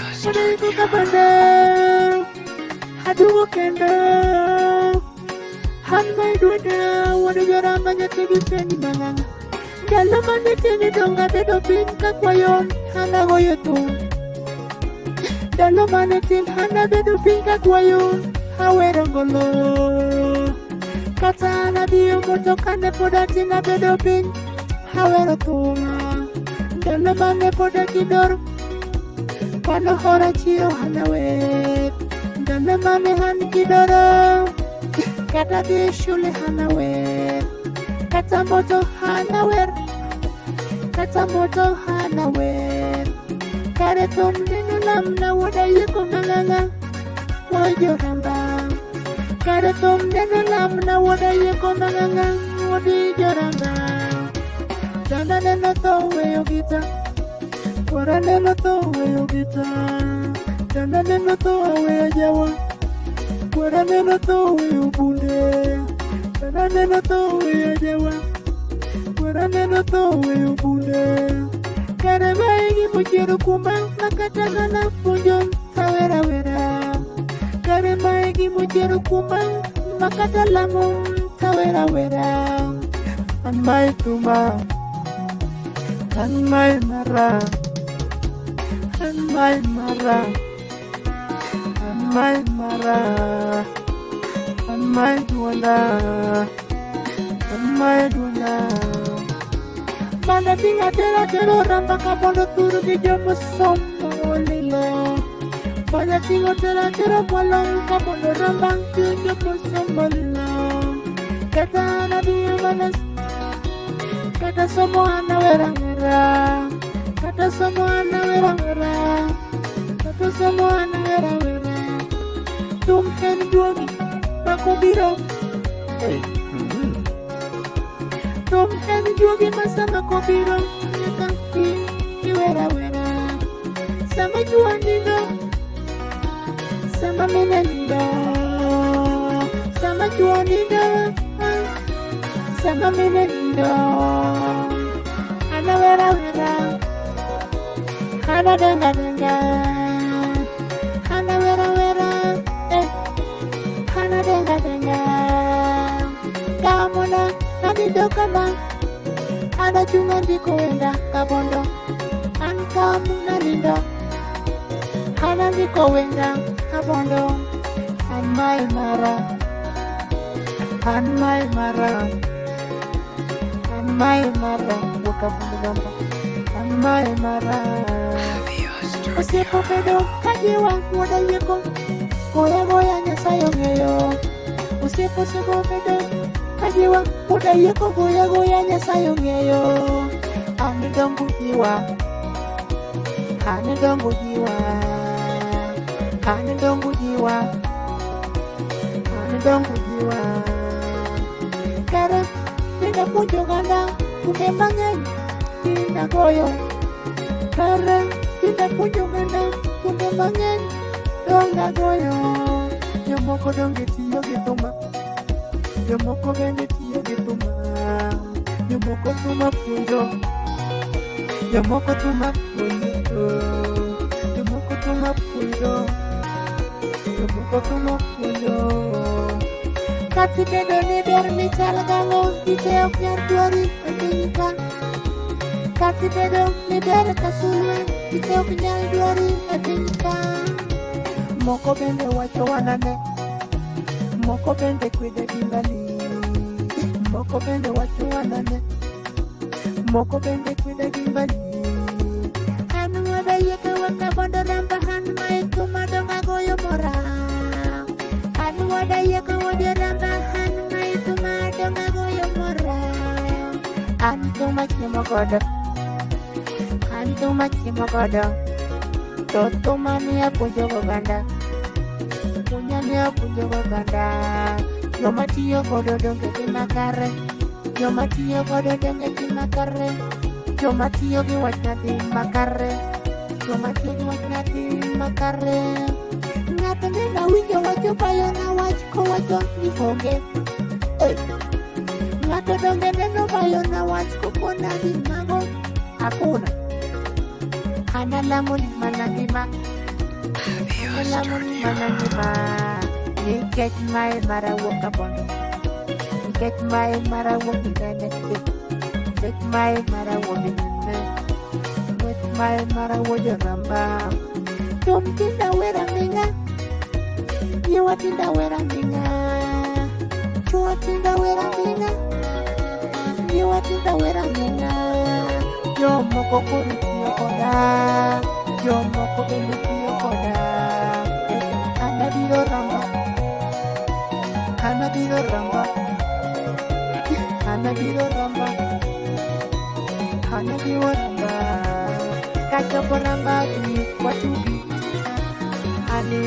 Wuoda yeko kabondo. Aduogo kendo. An ma duoda wuod joramba nyathi gi penj mang'ang'. Ndalo mane tin donga bedo piny kakwayo an agoyo thum. Ndalo mane tin an abedo piny kakwayo awero ngolo. Kata an adiyo motoka ne pod atin abedo piny awero thum. Ndalo mane pod akidor kwano hora chiyo an awer. Ndalo mane an kidoro kata dhi e shule an awer. Kata moto an awer. Kata moto an awer. Kare thum neno lamna wuoda yieko mang'ang'a wuod joramba. Kare thum neno lamna wuoda yieko mang'ang'a wuod joramba. Dana neno tho weyo gita. Kwara neno tho weyo gita. Dana neno tho weyo jawa. Kwara neno tho weyo bunde. Dana neno tho weyo jawa. Kwara neno tho weyo bunde. Kare mae gimochiero kuoma makata mana puonjo tawera wera. Kare mae gimochiero kuoma makata lamo tawera wera. An mae thuma. An mae mara. An mae mara. An mae mara. An mae duonda. An mae duonda. Mana tinga tera tero ramba kabondo turu gi jomosomo lilo. Mana tingo tera tero mwalo kabondo ramba gi jomosomo lilo. Kata nabiyo mana kata somo ana wera wera. Kata somo ana wera wera. Kata somo ana wera wera. Thum en juogi makobiro. Hey. Thum en juogi ma sama kobiro nyaka iwera wera. Sama jua nindo, sama mine nindo, sama jua nindo, ah, sama mine nindo. Ana wera wera, ana denga denga, ana wera wera, eh, ana denga denga. Kamona anindo kama, ana chunga ndiko wenda kabondo. An kamuna nindo, ana ndiko wenda kabondo. An mae mara. An mae mara. An mae mara. Wuok kabondo ramba. An mae mara. Osiepo bedo kajiwa wuoda yieko, goya goya Nyasaye ong'eyo. Osiepo osego bedo kajiwa wuoda yieko, goya goya Nyasaye ong'eyo. An dongo jiwa. An dongo jiwa. An dongo jiwa. An dongo jiwa. Kare tinda puonjo oganda thumbe mang'eny tinda goyo. Kare tinda puonjo oganda thumbe mang'eny donga goyo. Jomoko donge tiyo gi thuma. Jomoko bende tiyo gi thuma. Jomoko thuma puonjo. Jomoko thuma puonjo. Jomoko thuma puonjo. Jomoko thuma puonjo. Kata ibedo ni ber michal gang'o, ite ok nyal dwari e piny ka. Kata ibedo ni ber ka sulwe, ite ok nyal dwari e piny ka. Moko bende wacho wanane. Moko bende kwede gi mbali. Moko bende wacho wanane. Moko bende kwede gi mbali. An wuoda yieke waka bondo ramba an mae thuma donga goyo mora. An wuoda yieke wuod ramba an mae thuma donga goyo mora. An thuma chiemo godo. An thuma chiemo godo. To thuma ni apuonjo oganda. Puonja ni apuonjo oganda. Joma tiyo godo donge dhi makare. Joma tiyo godo donge dhi makare. Joma tiyo gi wach dhi makare. Joma tiyo gi wach dhi makare. Ng'ato neno winjo wacho bayo na wach kowacho ni onge. Eh. Ng'ato donge neno bayo na wach kokona ni mago hakuna. An alamo ni mana ngima. Alamo ni mana ngima. Nikech mae mara wuok kabondo. Nikech mae mara wuok nene. Nikech mae mara wuok nyime. Nikech mae mara wuok joramba. Thum tinda wera ming'a. Yiwa tinda wera ming'a. Chuo tinda wera ming'a. Yiwa tinda wera ming'a. Jomoko koro tiyo koda. Jomoko bende tiyo koda. An abiro ramba. An abiro ramba. An abiro ramba. An abiro ramba. Kachopo ramba bi watugi. Ani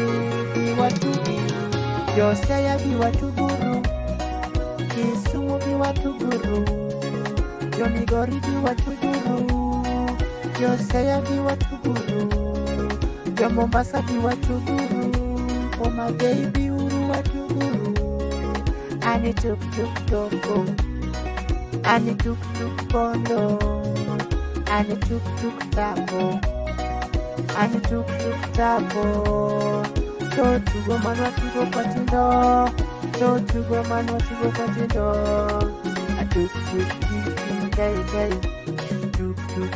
bi watugi. Josiaya bi watuguru. Kisumu bi watuguru. Jomigori bi watuguru. Josiaya bi watuguru. Jomombasa bi watuguru. Homa Bay bi uru watuguru. Ani tuk tuk toko. Ani tuk tuk kondo. Ani tuk tuk tambo. Ani tuk tuk tambo. To tugo manwa tugo kwatindo. To tugo manwa tugo kwatindo. A tuk tuk tuk tuk dai dai. Tuk tuk